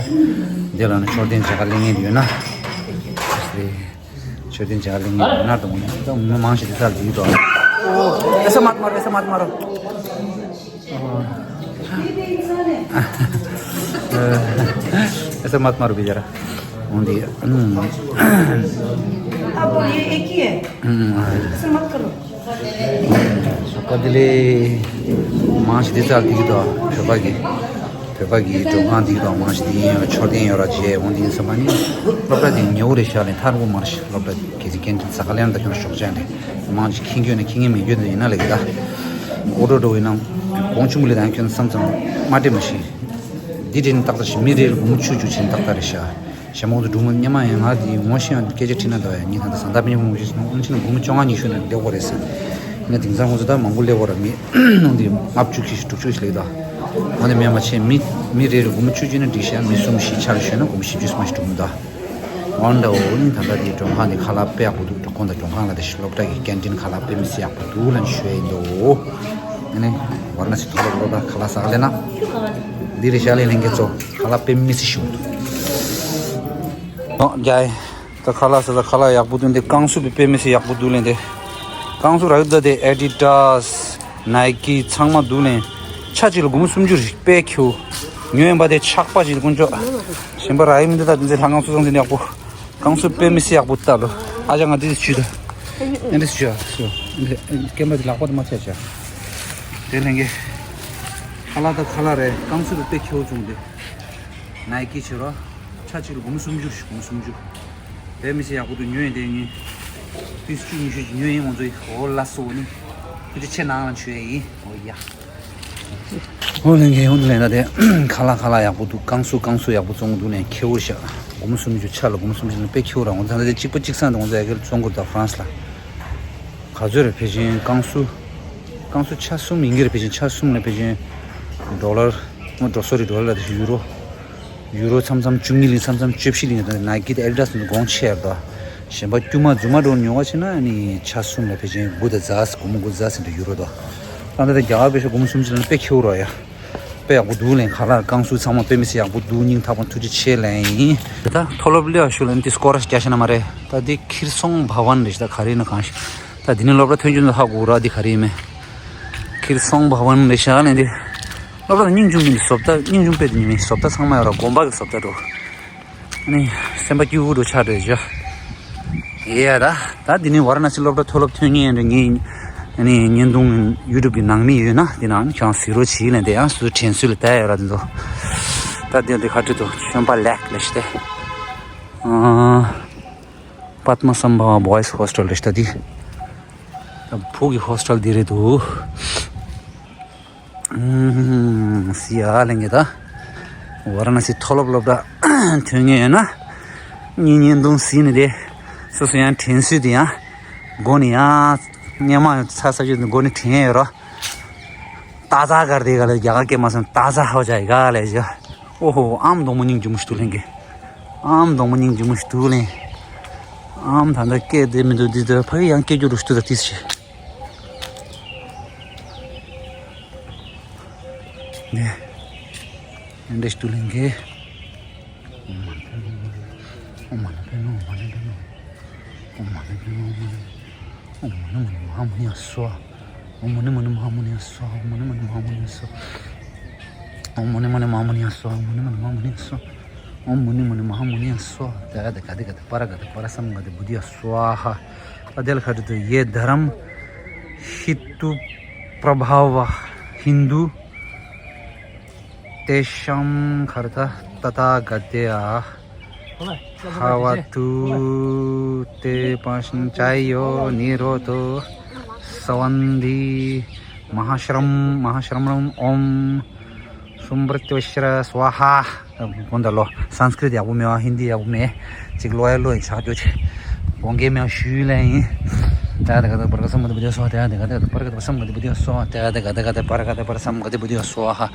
འདི་ལ་ནི་མཆོད་རྟེན་མཇལ་ཁ་ལེན་མཁན་ཡོད་ན། མཆོད་རྟེན་མཇལ་ཁ་ལེན་མཁན་ཡོད་ན་དང་ནི་ད་མི་མང་ཞིག་འདི་ཚར་འདུག་དོ། ཨེ་ས་མ་མ་རོ་ཨེ་ས་མ་མ་རོ། ऐसा मत मारो बेचारा। उन्दी। आपको ये एक ही है। ऐसा मत करो। सपा दिले मांस दे चाल दी तो फेबा की फेबा की जो हां दी तो मांस दी छोड़ दे और जे उन्दी समानी लोटा दी न्योरे शाले थार वो मार्श लोटा की जी केंद्र सकलेन तक शोक जाने मांस खिंगे ने खिंगे में जो ना लगेगा। ओडो डो ना कौन चुंगले दान क्यों समझ माटे मशी। འདི་དྲན་ཏག་ཏག་ཞིག་མི་རེ་རེ་སྒོར་མོ་བཅུ་བཅུ་བྱིན་ཏག་ཏག་རེད་ཤག་ཞྭ་མོ་དུ་འབྲུག་མོ་སྙེ་མ་ཡང་ང་དེ་ངོ་ཤེས་ཡང་སྐད་ཆ་དྲིས་ན་འདོད་ཡ་ཉིན་ཐང་དུ་བཟང་ཐག་པའི་ཉིན་མོ་ཞིག་སོང་ཨང་ཕྱིན་ན་སྒོར་མོ་བཅོ་ལྔ་ཉི་ཤུ་ན་སླེབས་གོ་རེད་ཟེར། ང་དེང་སང་ཁོང་ཚོ་ད་མང་པོ་སླེབས་གོ་ར་མི་ནང་དེ་ལྔ་བཅུ་ཁྱི་ཞིག་དྲུག་ཅུ་ཞིག་སླེབས་ད། འོ་དེ་མེད་མ་བྱས་མི་མི་རེ་རེ་སྒོར་མོ་བཅུ་བཅུ་ན་འགྲིག་ཤག་མི་གསུམ་བཞི་ཆ་ལ་ཞོན་ན་སྒོར་མོ་བཞི་བཅུ་སུམ་ཅུ་འགྲོ་གི་འདུག་འོན་ཏེ་འོ་ནི་ད་ལྟ་དེའི་མགྲོན་ཁང་དེ་ཁ་ལག་དཔེ་ཡག་པོ་འདུག་མགྲོན་ཁང་དང་མགྲོན་ཁང་ལ་དེ་ཤི་སློབ་གྲྭ་གི་ཀན་ཊིན་ཁ་ལག་དཔེ་མི་སྲིད་ཡག་པོ་འདུག་ལབ་ནས་ཞུ་ཡ་ཡིན་འདུག་ཨ་ནི་ཝཱ་ར་ཎ་སི་མཐོ་སློབ་སློབ་གྲྭ་ཁ་ལག་ཟ་ག་སླེབས་ན། འདི་རེད་ཤག་ལས་ལྷན་རྒྱས་ཚོ་ཁ་ལག་དཔེ་མི་སྲིད་ཞིམ་པོ་འདུག་ཨོ་རྒྱ་ཡི་ད་ཁ་ལག་ཟ་ས་ཁ་ལག་ཡག་པོ་འདུག་འདི་ཀང་སུ་པའི་དཔེ་མི་སྲིད་ཡག་པོ་འདུག་ལན་དེ། ཀང་སུ་ར་ཡོད་ད་དེ་ཨེ་ཌི་ཌཱས། ནའི་ཀི་ཚང་མ་འདུག་ལན། ཆ་གཅིག་ལ་སྒོར་མོ་སུམ་ཅུ་རེ་དཔེ་ཁྱུ། ཉོས་ཡིན་པ་དེ་ཆག་པ་ཅིག་དཀོན་མཆོག་གཞན་པ་ར་ཡི་མི་འདི་དག་འདི་ཚེ་ལྷ་ཁང་སུ་སོང་འདི་ནས་ཡག་པོ། ཀང་སུ་དཔེ་མི་སྲིད་ཡག་པོ་ལྟ་ལོ། ཨ་ཅག་ང་འདི་ཚེ་ཆུ་ད། ཨེ་འདི་ཚེ་ཆུ་ཨ་ཆུ། སྐེམ་པ་འདི་ལག་པ་དུ་མ་ཆད་ཆ། དེ་ལྷན་གྱི། ཁ་ལག་ད་ཁ་ལག་རེད་ཀང་སུ་དུ་དཔེ་ཁྱེའུ་བྱུང་འདི། ནའི་ཀི་བྱེད་རོགས། ཆ་གཅིག་ལ་སྒོར་མོ་སུམ་ཅུ་རེད་སྒོར་མོ་སུམ་ཅུ། དཔེ་མི་སྲིད་ཡག་པོ་འདུག་ཉོས་ཡིན་དེ་ངས། ཏིས་བཅུ་ཉི་ཤུ་ཅིག་ཉོས་ཡིན་ང་ཚོ་ཡིས་འོ་ལ་སོ་ནི། ཁུ་ཅི་ཆེ་ནང་ལ་མཆོད་ཡ་ཡིན་འོ་ཡ། ཨོ་ལེན་གེ་ཨོ་ལེན་ད་དེ་ཁ་ལག་ཁ་ལག་ཡག་པོ་འདུག་ཀང་སུ་ཀང་སུ་ཡག་པོ་བཙོང་གི་འདུག་ལེན་ཁེ་འུར་ཤག་སྒོར་མོ་སུམ་ཅུ་ཆ་ལ་སྒོར་མོ་སུམ་ཅུ་ནི་དཔེ་ཁེ་འུར་ར་འོང་ཙང་ད་དེ་གཅིག་པ་གཅིག་སང་དུ་འོང་ཙང་ཡ་གེ་བཙོང་དགོས་ད་ཧྥ་རན་སི་ལ། ག་ཚོད་རེད། ཕལ་ཆེར་སྐང་སུ། སྐང་སུ་ཆ་གསུམ་ཡིན་གྱི་རེད། ཕལ་ཆེར་ཆ་གསུམ་ལ་ཕལ་ཆེར་ཌོ་ལར། ཨོ་ཌོ་སོ་རི་ཌོ་ལར་ལ་དེ་ཡུ་རོ། ཡུ་རོ་མཚམས་མཚམས་བཅུ་གཉིས་ལིང་མཚམས་མཚམས་བཅུ་བཞི་ལིང་། ད་ནའི་ཀི་དང་ཨེ་ཌི་དཱ་སི་དེ་ཚོ་གོང་ཆེ་ཡར་དོ། གཞན་པ་དཀྱུས་མ་རྫུན་མ་འདྲ་ཉོ་བ་བྱས་ན་ནི་ཆ་གསུམ་ལ་ཕལ་ཆེར་དགུ་དང་ཛ་ས་དགུ་མོ་དགུ་ཛ་ཟིན་འདྲ་ཡུ་རོ་དོ། ད་ལྟ་དེ་རྒྱ་གར་པེ་ཤ་དགུ་མོ་སུམ་ཅུ་ལ་ནི་དཔེ་ཁེའུ་རོ་ཡ། དཔེ་ཡག་པོ་འདུག་ལན། ཁ་ལག་སྐང་སུ་ཚང་མ་དཔེ་མི་སྲིད་ཡག་པོ་འདུག་སྙིང་ཐག་པ་ཐུགས་རྗེ་ཆེ་ལན་ཡིན། ད་མཐོ་སློབ་སླེབས་ཤུལ་ལ་ནི་དེ་སྐོར་ར་རྒྱག་ཤེས་ན་མ་རེད། ད་དེ་ཁིར་སོང་བྷ་ཝན་རེད་ཤག་ད་ག་རེ་ཡིན་ན་གང་ཤེས། ད་དེ་ནི་སློབ་གྲྭ་ཐོན་རྒྱུ་ནི་ཧ་གོ་ར། དེ་ག་རེ་ཡིན་མེད། ཁིར་སོང་བྷ་ཝན་རེད་ཤག་ལན་དེ། སློབ་གྲྭ་ལ་སྙིང་རྗེ་མི་འདུག་བཟོ་ལྟ་སྙིང་རྗེ་དཔེ་དེ་ཉིད་མེད། བཟོ་ལྟ་ཚང་མ་ཡོད་ར། དགོན་པ་གི་བཟོ་ལྟ་འགྲོ། ནི་སེམས་པ་སྐྱིད་པོ་འགྲོ་ཆགས་འགྲོ་ཡོད་ཅོ། ཡེ་ཡ་ད། ད་འདི་ནི་ཝ་ར་ཎ་སི་སློབ་གྲྭ་མཐོ་སློབ་ཐོན་མཁན་རེད། ངའི་ནི་བརྙན་ཐུང་ཡུ་ཊུབ་གི་ནང་མི་ཡོད་ན་དེ་ནང་ཁྱེད་རང་གཟིགས་རོགས་གྱིས་ལན། དེ་ཡང་སུ་དྲན་གསོ་ལ་བལྟ་ཡ་ར་དེ་ཚོ། ད་འདི་འདི་ཁ་བྲིས་འདུག་ཆོན་པ་ལེག་ལས་ཤི་ཏེ། ཨ། པདྨ་སམ་བྷ་ཝ་བོ་ཡི་སི་ཧོ་སི་ཊལ་རེད་ཤག་ད་འདི། ད་བུ་གི་ཧོ་སི་ཊལ་འདི་རེད་འདུག་ཨུམ། སི་ཡ་ལེན་གི་ད། ཝ་ར་ཎ་སི་མཐོ་སློབ་སློབ་གྲྭ་ཐོན་མཁན་ཡོད་ན། ངའི་བརྙན་ཐུང་གཟིགས་ནི་དེ། སོ་སོ་ཡང་དྲན་གསོ་དེ་ཡང་། མགོ་ནས་ཡང་། སྙན་མ་ཚ་ས་ཅིག་མགོ་ནས་དྲན་ཡོད་རོ། ཏཱ་ཛ་ཀར་དེ་ག་ལ་རྒྱ་གར་སྐད་མ་སོང་། ཏཱ་ཛ་ཧོ་ཇའི་ག་ལ་ཡ། ཨོ་ཧོ། ཨམ་གདོང་མོ་སྙིང་རྗེ་མོ་ཞིག་འདུག་ལེན་གི། ཨམ་གདོང་མོ་སྙིང་རྗེ་མོ་ཞིག་འདུག་ལེན། ཨམ་ད་ལྟ་སྐད་དེ་མི་འདུག་འདི་ལྟར་ཕ་གི་ཡང་སྐད་རྒྱུ་རུ་ཞིག་འདུག་ད་ཏིས་ཤི། ནས། ཨེ་འདྲ་ཞིག་ཏུ་ལེན་གི། ཨོཾ་མ་ཎི་པདྨེ་ཧཱུྃ། ཨོཾ་མ་ཎི་པདྨེ་ཧཱུྃ། ཨོཾ་མ་ཎི་པདྨེ་ཧཱུྃ། ཨོཾ་མ་ཎི་པདྨེ་ཧཱུྃ། ཨོཾ་མ་ཎི་པདྨེ་ཧཱུྃ། ཨོཾ་མ་ཎི་པདྨེ་ཧཱུྃ། ཨོཾ་མ་ཎི་པདྨེ་ཧཱུྃ། ཨོཾ་མ་ཎི་པདྨེ་ཧཱུྃ། ཨོཾ་མ་ཎི་པདྨེ་ཧཱུྃ། ཨོཾ་མ་ཎི་པདྨེ་ཧཱུྃ། ཨོཾ་མ་ཎི་པདྨེ་ཧཱུྃ། སྭཱ་ཧཱ། ཏདྱ་ཐཱ་ག་ཏེ་ག་ཏེ་པཱ་ར་ག་ཏེ་པཱ་ར་སཾ་ག་ཏེ་བོ་དྷཱ་ཡ་སྭཱ་ཧཱ། ད་དེ་ལ་ཁ་བྲིས་འདུག་ཡེ་དྷརྨ་ཧེ་ཏུ་པྲ་བྷཱ་ཝ་ཧིན་དུ་ཏེ་ཤཱམ་ཁར་ཐ་ཏ་ཐཱ་ག་ཏེ་ཡ། ཧ་བ་ཏུ་ཏེ་པཱ་ཤ་ཙྱ་ཡོ་ནི་རོ་དྷོ་སྭ་བཱན་དྷི་མ་ཧཱ་ཤྲཱམ་མ་ཧཱ་ཤྲཱམ་རཱམ་ཨོཾ་སུམ་པྲ་ཏི་བ་ཤྲ་སྭཱ་ཧཱ། དགོངས་དག་ལོ། སཾ་སྐྲྀ་ཏ་ཡག་པོ་མེད་པ། ཧིན་དི་ཡག་པོ་མེད། ཅིག་ལོ་ཡ་ལོ་ཡི་ཆགས་རྒྱུ་ཆེ། དགོངས་འགལ་མེད་པ་ཞུས་ལན་ཡིན། ཏདྱ་ཐཱ་ག་ཏེ་པཱ་ར་ག་ཏེ་པཱ་ར་སཾ་ག་ཏེ་བོ་དྷཱ་ཡ་སྭཱ་ཧཱ། ཏདྱ་ཐཱ་ག་ཏེ་ག་ཏེ་པཱ་ར་ག་ཏེ་པཱ་ར་སཾ་ག་ཏེ་བོ་དྷཱ་ཡ་སྭཱ་ཧཱ།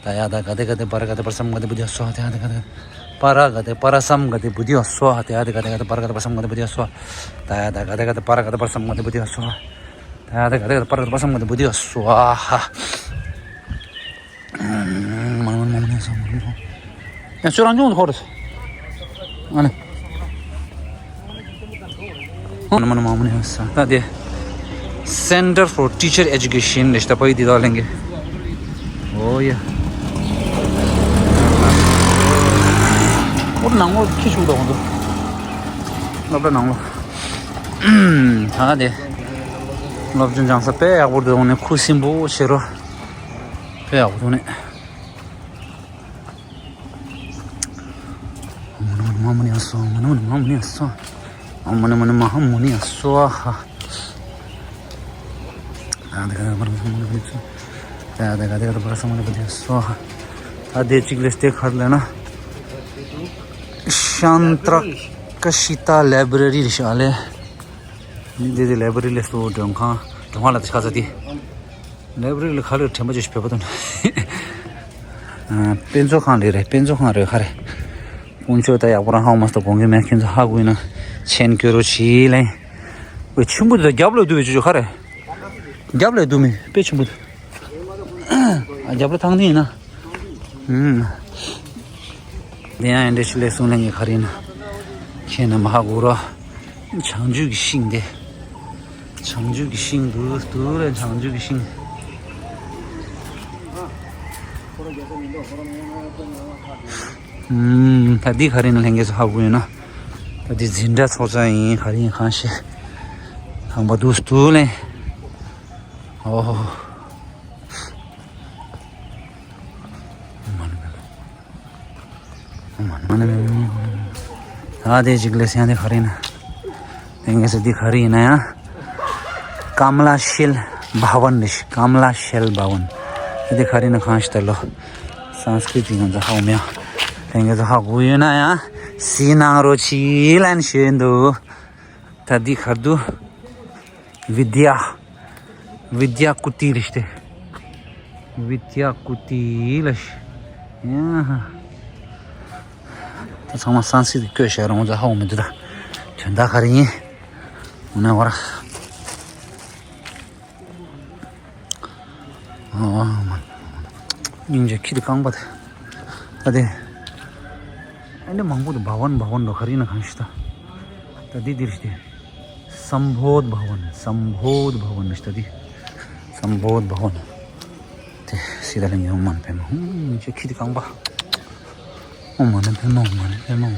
ཏདྱ་ཐཱ་ག་ཏེ་ག་ཏེ་པཱ་ར་ག་ཏེ་པཱ་ར་སཾ་ག་ཏེ་བོ་དྷཱ་ཡ་སྭཱ་ཧཱ། ཏདྱ་ཐཱ་ག་ཏེ་པཱ་ར་ག་ཏེ་པཱ་ར་སཾ་ག་ཏེ་བོ་དྷཱ་ཡ་སྭཱ་ཧཱ། ཏདྱ་ཐཱ་ག་ཏེ་ག་ཏེ་པཱ་ར་ག་ཏེ་པཱ་ར་སཾ་ག་ཏེ་བོ་དྷཱ་ཡ་སྭཱ་ཧཱ། ཏདྱ་ཐཱ་ག་ཏེ་ག་ཏེ་པཱ་ར་ག་ཏེ་པཱ་ར་སཾ་ག་ཏེ་བོ་དྷཱ་ཡ་སྭཱ་ཧཱ། ཏདྱ་ཐཱ་ག་ཏེ་ག་ཏེ་པཱ་ར་ག་ཏེ་པཱ་ར་སཾ་ག་ཏེ་བོ་དྷཱ་ཡ་སྭཱ་ཧཱ། ཡང་ཁྱོད་རང་ཅུང་ཧོར། ཨ་ནི། ཨ་ནི་མ་ནི་མ་མ་ནི་ས་ད་དེ། Center for Teacher Education ལས་ཤ་ད་པ་ཡི་དེ་དག་ལེན་གི། ཨོ་ཡ། ཨོ་ནང་ལོགས་ཁྱི་ཤུགས་དང་འདུག་སློབ་གྲྭ་ནང་ལོགས། ད་དེ། སློབ་སྦྱོང་སྦྱང་ས་དཔེ་ཡག་པོ་འདུག་ནས་ཁུ་སིམ་པོ་བྱེད་རོགས། དཔེ་ཡག་པོ་འདུག་ནས། ཨོཾ་མ་ཎི་པདྨེ་ཧཱུྃ། ཨོཾ་མ་ཎི་པདྨེ་ཧཱུྃ། ཨོཾ་མ་ཎི་པདྨེ་ཧཱུྃ། ཨོཾ་མ་ཎི་པདྨེ་ཧཱུྃ། ཨོཾ་མ་ཎི་པདྨེ་ཧཱུྃ། སྭཱ་ཧཱ། ཏདྱ་ཐཱ་ག་ཏེ་ག་ཏེ་པཱ་ར་སཾ་ག་ཏེ་བོ་དྷཱ་ཡ་སྭཱ་ཧཱ། ད་དེ་གཅིག་ལས་དེ་ག་རེ་ལབ་ན། ཤཱནྟྲ་ཀ་ཤི་ཏ་ལའི་བྷ་རེ་རི་ལས་ཤ་ཨ་ལེ། འདི་དེ་ལའི་བྷ་རེ་རི་ལས་སུ་མགྲོན་ཁང་མགྲོན་ཁང་ལ་དེ་ཆགས་ས་དེ། ལའི་བྷ་རེ་རི་ལ་ག་ལེར་དྲན་པ་ཅིག་བོད་པ་དང་། ཨ། དཔེ་མཛོད་ཁང་ལས་རེད། དཔེ་མཛོད་ཁང་རེད་ག་རེ། དཀོན་མཆོག་ད་ཡག་པོ་རང་ཧ་གོ་མ་སོང་། དགོངས་འགལ་མེད། ཁྱེད་ཚོ་ཧ་གོ་ཡིན་ན་མཆན་བཀོད་རོགས་བྱེད་ལན། ཝེ་ཆུན་པོ་དེ་རྒྱབ་ལ་འདུག་བེད་སྤྱོད་ག་རེ། རྒྱབ་ལ་འདུག་མི་དཔེ་ཆུན་པོ་དེ། ཨ། རྒྱབ་ལ་ཐང་དེ་ཡིན་ན། ཨུམ། དེ་ཡང་ཨེ་འདྲ་ཞིག་ལས་གསུང་ལན་གྱི་ག་རེ་ཡིན་ན། ཁྱེད་རྣམས་ཧ་གོ་རོགས། བྱང་ཆུབ་ཀྱི་ཤིང་དེ། བྱང་ཆུབ་ཀྱི་ཤིང་འདུག་འདུག་རེད། བྱང་ཆུབ་ཀྱི་ཤིང་། ཨུམ། ད་འདི་ག་རེ་ཡིན་ན་ལྷན་རྒྱས་ཚོ་ཧ་གོ་ཡོད་ན། ད་འདི་འཛིན་གྲྭ་ཚོགས་ས་ཡིན། ག་རེ་ཡིན་གང་ཤེས། ཁང་པ་འདུག་འདུག་ལེ། ཨོ། ད་དེ་ཅིག་ལས་ཡང་དེ་ག་རེ་ཡིན་ན། དེ་ངས་ཟེར་འདི་ག་རེ་ཡིན་ན་ཡང་། ཀམ་ལ་ཤིལ་བྷ་ཝན་རེད་ཤག་ཀམ་ལ་ཤིལ་བྷ་ཝན། དེ་ག་རེ་ཡིན་ན་གང་ཞིག་ད་ལོ། སཾ་སྐྲྀ་ཏ་ང་ཚོ་ཧ་གོ་མེད། དེ་ངས་ཧ་གོ་ཡོད་ན་ཡང་། གཟིགས་གནང་རོགས་གྱིས་ལན་ཞུས་འདུག་ད་འདི་གར་འདུག་བི་དི་ཡ། བི་དི་ཡ་ཀུ་ཏི་རེད་ཤག་སྟེ། བི་དི་ཡ་ཀུ་ཏི་ལ་ཤི། ཡ་ཧ། ད་ཚང་མ་སན་སི་ཀྲིད་བཀོད་བཞག་རུང་ཚ་ཧ་གོ་མི་འདུག་ད། དོན་དག་ག་རེ་ཡིན། འོ་ན་བར། ཨོ་མ། སྙིང་རྗེ། ཁྱི་དེ་རྐང་པ་དེ། ད་དེ། ཨ་ནི་མང་པོ་དེ་བྷ་ཝན་བྷ་ཝན་འགྲོ་ག་རེ་ཡིན་ན་གང་ཤི་ད། ད་དེ་འདིར་ཤི་དེ། སམ་བོད་བྷ་ཝན། སམ་བོད་བྷ་ཝན་ཤི་ད་དེ། སམ་བོད་བྷ་ཝན། དེ་སི་ད་ལ་ཉོ་མ་ནི་པད་མ། ཧུམ་ཅེ་ཁྱི་དེ་རྐང་པ། ཨོ་མ་ནི་པད་མ། ཨོ་མ་ནི་པད་མ། ཨོ་མ་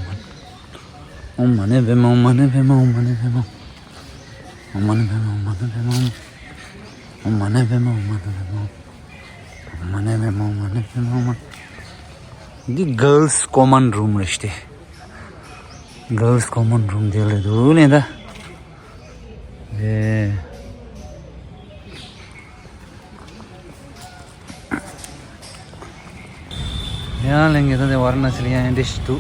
ནི། ཨོ་མ་ནི་པད་མ། ཨོ་མ་ནི་པད་མ། ཨོ་མ་ནི་པད་མ། ཨོ་མ་ནི་པད་མ། ཨོ་མ་ནི་པད་མ། ཨོ་མ་ནི་པད་མ། ཨོ་མ་ནི་པད་མ། ཨོ་མ་ནི་པད་མ། ཨོ་མ་ནི་པད་མ། ཨོ་མ། འདི་གརལ་སི་ཀོ་མན་རུམ་རེད་ཤག་སྟེ། གརལ་སི་ཀོ་མན་རུམ་དེ་ལ་འདུག་ལེ་ད། ཨེ། ཡང་ལེན་གི་ད་དེ་ཝཱ་ར་ཎ་སི་ལ་ཡང་འདི་འདྲ་ཞིག་འདུག་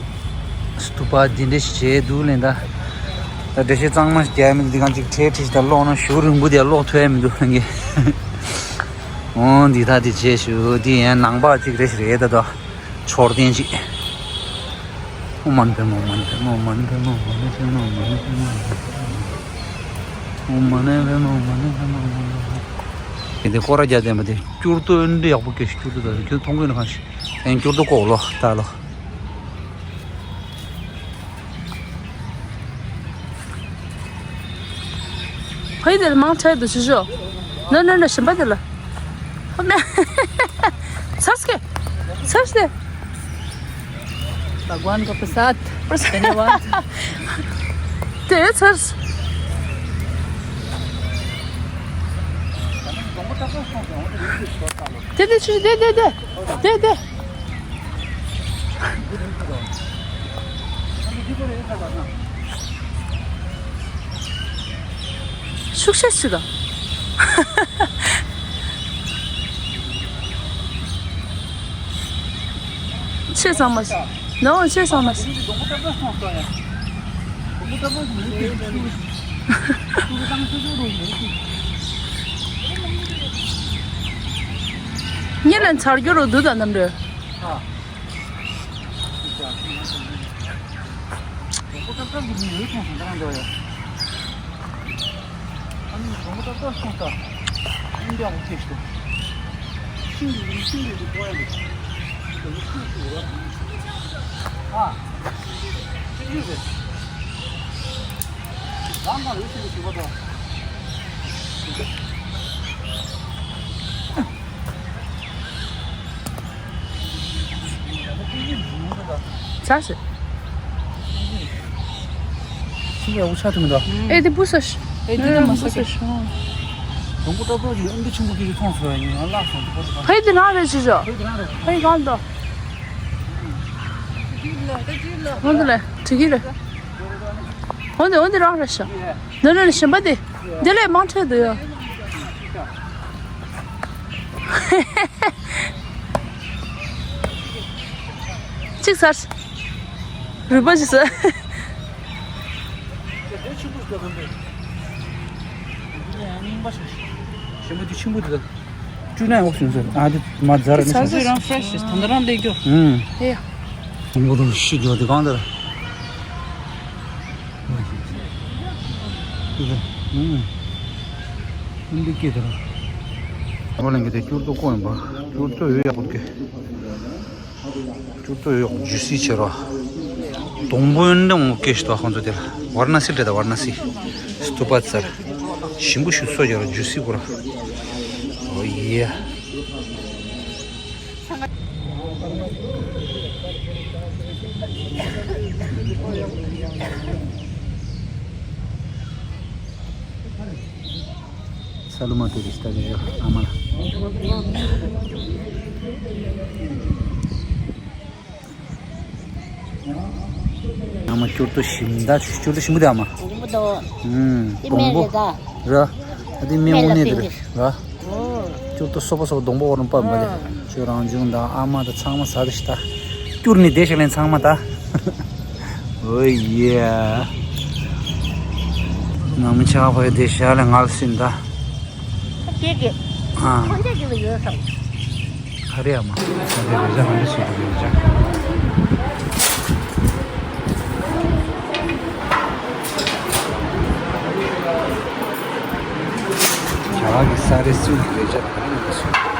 སྟུ་པ་འདི་འདྲ་ཞིག་བྱས་འདུག་ལེ་ད། ད་འགྲེལ་བཤད་གཙང་མ་ཞིག་རྒྱག་མི་འདུག་འདི་གང་ཅིག་ཁྲལ་ཁྲིད་ད་ཀློག་ན་ཞུ་རིང་པོ་དེ་ཀློག་ཐུབ་ཡ་མི་འདུག་ལེན་གི། འོ་འདི་ད་དེ་བྱས་ཞུ། འདི་ཡང་ནང་པ་ཅིག་རེད་ཞིག་རེད་ད་དོ། མཆོད་རྟེན་ཅིག་ཨོཾ་མ་ཎི་པདྨེ། ཨོཾ་མ་ཎི་པདྨེ། ཨོཾ་མ་ཎི་པདྨེ། ཨོཾ་མ་ཎི་པདྨེ། ཨོཾ་མ་ཎི་པདྨེ། ཨོཾ་མ་ཎི་པདྨེ། ཨོཾ་མ་ཎི་པདྨེ། དེ་སྐོར་ར་རྒྱག་བསྡད་པ་དེ་སྐྱུར་རྡོ་འདི་ཡག་པོ་སྐྱེས་ཤག་སྐྱུར་རྡོ་ད་ཁྱོད་མཐོང་གི་ཡོད་ན་གང་ཤེས། ཨེ་སྐྱུར་རྡོ་ཀོ་ལོ་ད་ལོ། ཕ་ཡི་དེ་ལ་མང་ཆེ་དུ་ཞུ་ཞོ། ན་ན་ན་ཞིམ་པ་དེ་ལ། ཧོ་ན། ཚར་སྐེ། ཚར་སྐེ། भगवान का प्रसाद। प्रसाद। धन्यवाद। དེ་ཚར། དེ་དེ་ཆུ་དེ་དེ་དེ། དེ་དེ། ཤུགས་ཤེས་ཤིག་དང་། ཆེ་ཚང་མ། ནང་ཆེ་ཚང་མ། ཉིན་ལ་ཚར་རྒྱུ་རུ་འདུག་ད་ནམ་རེ། ཚར་སོང་། ཁྱི་ཡ་འུ་ཆ་ཐུབ་མི་འདུག་ཨེ་དེ་བུ་ས་ཤི། ཨེ་དེ་ནི་མ་ས་ཤི། དང་པོ་ཏག་ཏག་ཅིག་ཨ་འདི་ཆེན་པོ་ཁྱི་ཅིག་མཐོང་སོང་ཡ། ཡིན་ང་བརླག་སོང་། དེ་པར་ཕ་ཡི་དེ་རང་རེད་ཅི་ཞོ། ཕ་ཡི་རང་རེད། ཕ་ཡི་གང་འདུག་འོན་ཏེ་ལས་དྲི་གི་རེད། འོན་ཏེ་འོན་ཏེ་རང་རེད་ཤག་འདི་ནི་ཞིམ་པ་དེ། འདི་ལས་མང་ཆེ་འདུག་ཡ། གཅིག་ཟར། རུས་པ་ཞིག་ཟ། ཞིམ་པོ་དེ་ཆེན་པོ་དེ་དང་། བཅུ་ན་འོག་ཞིམ་ཟ། ཨ་དེ་མ་ཛར་ནི་ཚ་ཟ་རང་ཧྥ་རེཤ་ད་ད་རང་ལེགས་འགྱོ། ཨུམ། ཨེ་ཡ། ཞིམ་པོ་དང་ཤི་འགྱོ་དེ་གང་དེར། ཨུམ། ཨུམ་འདི་སྐད་དེ་རང་། ཨོ་ལེན་གི་དེ་སྐྱུར་ཏོ་ཀོ་ཡིན་པ། སྐྱུར་ཏོ་ཡོད་ཡག་པོ་སྐད། སྐྱུར་ཏོ་ཡོད་ཇུ་སི་བྱེད་རོགས། སྡོང་པོ་ཡོན་ཏན་འོང་སྐད་ཞིག་ཏོ་ཁོང་ཚོ་དེ་ལ་ཝར་ན་སི་འདྲེ་དང་ཝར་ན་སི། སྟུ་པ་ཙར། ཞིམ་པོ་ཞིག་སོ་རྒྱག་རོགས་ཇུ་སི་པོ་ར། ཨོ་ཡེ། ས་ལུ་མ་དེ་རི་སྟ་རི་ཨ་མ་ལ། ཨ་མ་སྐྱུར་ཏོ་ཞིམ་ད་སྐྱུར་ཏོ་ཞིམ་པོ་དེ་ཨ་མ། ཧུམ། དེ་སྡོང་པོ་རེད་ད། ར། ཨ་དེ་སྨན་དངོས་གནས་དེ་རེད་ར། སྐྱུར་ཏོ་སོ་པ་སོ་པ་སྡོང་པོ་བོར་ནས་ཕབ་མ་རེད། ཁྱོད་རང་བྱུང་དང་ཨ་མ་དང་ཚང་མ་ཟ་དེ་ཤི་ད། སྐྱུར་ནས་བསྡད་ཤིག་ལེན་ཚང་མ་ད། ཨོ་ཡེ། ནང་མི་ཆ་བ་དེ་ཤ་ལ་ངལ་སིན་ད། ཁྱེད་ཀྱིས། ཨ། ཁོང་ཚོས་ཀྱི་ཡོད་སོང་། ག་རེ་ཡ་མ། ས་དེ་རེ་ཇ་ག་འདྲ་ཞིག་འདུག་རེ་ཇ། ཇ་གི་ས་རེ་སིལ་གི་རེ་ཇ་ག་རེ་ཡིན་སོང་།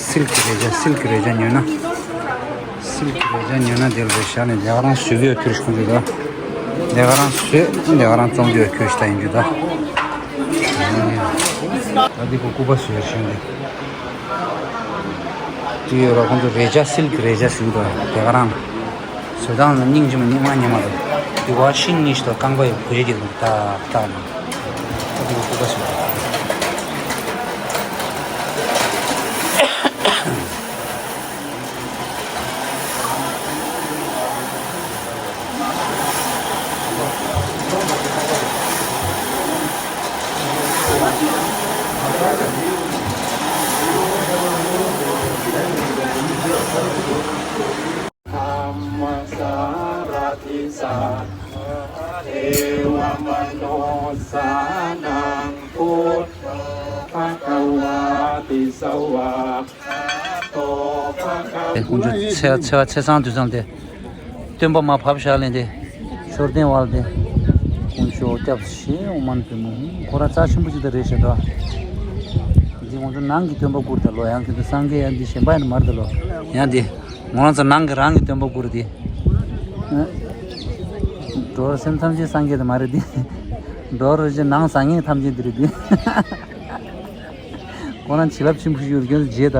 སིལ་གི་རེ་ཇ། སིལ་གི་རེ་ཇ་ཉོས་ན། སིལ་གི་རེ་ཇ་ཉོས་ན་དེ་ལ་རེ་ཤ་ནས་ལས་ཀ་རང་བཟོ་གི་ཡོད་ཁྱོད་ཁོང་ཚོ་ད། ལས་ཀ་རང་བཟོས་ལས་ཀ་རང་བཙོང་གི་ཡོད་ཁྱོད་ཤ་ཡིན་རྒྱུ་ད། ད་འདི་ཁོ་སྐུད་པ་བཟོས་ཤིང་འདི། དེ་ཡོད་ར་ཁོང་ཚོ་རེ་ཇ་སིལ་གི་རེ་ཇ་ཟེར་གི་འདུག་ལས་ཀ་རང་། བཟོ་སྟངས་ལ་སྙིང་རྗེ་མོ་སྙིང་མ་ཉེ་མ་རེད། དེ་བ་ཤིང་གཉིས་ཤིག་དང་རྐང་པ་ཡི་བུ་ཡི་གི་ད་ད་ནི། ཨ་དེ་བ་ཀུ་པ་ཞིག་ཁོང་ཚོ་ཚེ་ཚེ་བ་ཚེ་སང་དུས་སང་དེ་སྟོན་པ་མ་བབས་ཤག་ལེན་དེ་ཤོར་ལྡན་བ་ལ་དེ་ཁོང་ཚོ་སྐྱབས་ཞེས་འོ་མ་ནི་བུ་མོ་ཁོ་ར་རྩ་ཆེན་པོ་ཅིག་ད་རེད་ཤག་ད། འདི་ཁོང་ཚོ་ནང་གི་སྟོན་པ་བཀུར་ད་ལོ། ཡང་ཁྱོད་ཚོ་སངས་རྒྱས་ཡང་འདི་གཞན་པ་ཡང་མར་ད་ལོ། ཡང་འདི། ང་རང་ཚོ་ནང་གི་རང་གི་སྟོན་པ་བཀུར་ཏེ། འགྲོ་བ་སེམས་ཐམས་ཅད་སངས་རྒྱས་དེ་མ་རེད་དེ། འགྲོ་བ་རིན་ཆེན་ནང་བཟང་ངན་ཐམས་ཅད་དེ་རེད་དེ། ཁོ་རང་བྱིན་རླབས་ཆེན་པོ་ཞིག་ཡོད་རྒྱུ་རྗེས་ད།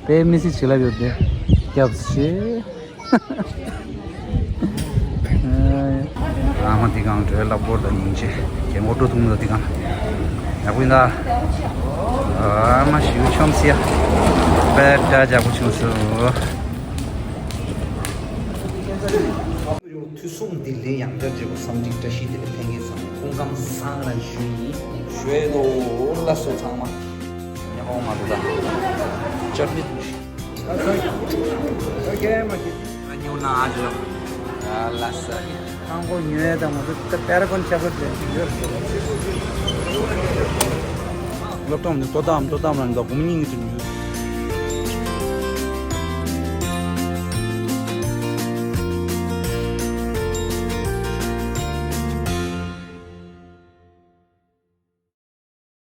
དཔེ་མི་སྲིད་བྱིན་རླབས་ཡོད་དེ། སྐྱབས་ཞེས། ཨ་མ་དེ་གང་འདྲའི་ལབ་སྐོར་དང་སྙིང་རྗེ། རྒན་གོག་འགྲོ་ཐུང་ལ་དེ་གང་། ཡག་པོ་ཡིན་ད། ཨ་མ་ཞིག་ཆོམ་སི་ཡ། དཔེ་འདྲ་ཡག་པོ་བྱུང་སོང་། ཐུགས་སུ་འདི་ལས་ཡང་བསྐྱར་བརྗོད་པ་བསམ་གྲིག་བཀྲ་ཤིས་བདེ་ལེགས་ཕན་ངེས་ཚང་སྐུ་ཁམས་བཟང་ལ་ཞུ་ཡིན་ཞུ་ཡི་ལོ། ལ་སོ་ཚང་མ་ཉ་ཧོ་མ་རུ་ད་ཅར་ནི་ཐུགས་ཤིག་ཉོ་ན་ཨ་ཇོ་ལ་ས་ཁང་པ་ཉོ་ཡ་དང་ང་ཚོ་ད་པེ་ར་གོན་ཆགས་པ་དེ་ཡོད་རེད། སློབ་གྲྭ་ནས་དོ་དམ་དོ་དམ་རང་ག་གོམ་སྙིང་གི་ཚུལ་ཡོད།